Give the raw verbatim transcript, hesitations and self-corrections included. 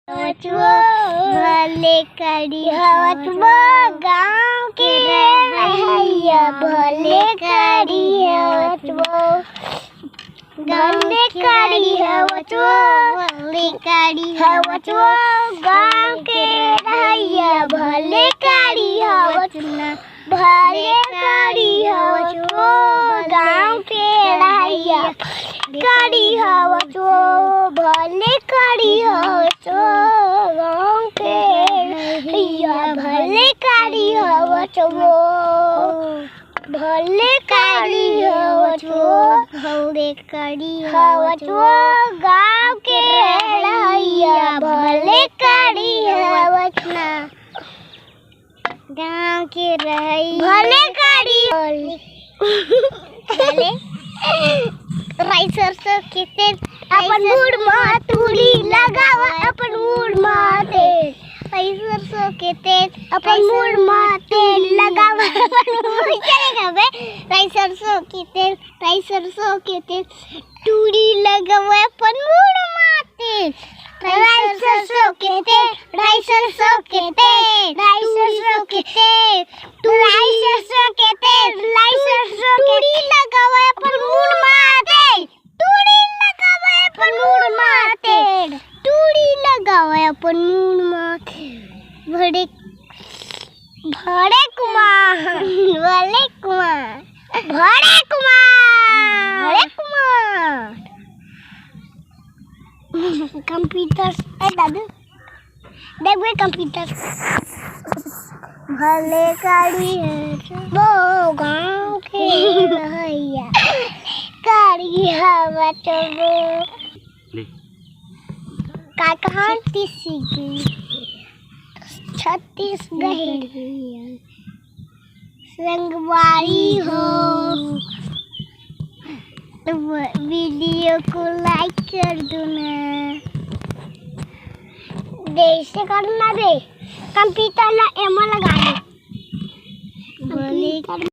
हवच वो, भले कड़ी हवच वो, गाँव के रहइया भले कड़ी हवच वो। भले कड़ी हवच वो, भले कड़ी हवच वो, गाँव के रहइया भले कड़ी हवच ना। भले कड़ी हवच वो, गाँव के रहइया कड़ी हवच वो। भले कड़ी हवच वो, गाँव के रहइया भले कड़ी हवच वो। भले कड़ी हवच वो, भले कड़ी हवच वो, गाँव के रहइया भले कड़ी हवच ना। गाँव के रहइया भले कड़ी। भले। राई सरसों के तेल अपन मुड़ म तूड़ी लगावा, अपन मुड़ म तेल। राई सरसों के तेल अपन मुड़ म तेल लगावा, अपन मुड़। चलेगा बे। राई सरसों के तेल, राई सरसों के तेल, तूड़ी लगावा अपन मुड़ म तेल। राई सरसों के तेल, राई सरसों के तेल, राई सरसों के तेल, तूड़ी, राई सरसों के तेल, राई सरसों के, तूड़ी लगावा अपन मुड़ म तेल। तूड़ी लगावा अपन मुड़ म तेल। तूड़ी लगावा अपन मुड़ म तेल। भड़े, भड़े कुमार, भड़े कुमार, भड़े कुमार, भड़े कुमार। कंप्यूटर, ए दादू, देख बे कंप्यूटर। भले कड़ी हवच वो, गाँव के रहइया कड़ी हवच वो। ले। का कहाँ? छत्तीसगढ़। छत्तीसगढ़। संगवारी हो, तो वीडियो को लाइक कर दो ना। जैसे करना बे, कंप्यूटर ला एमा लगा दे। भले कंप्यूटर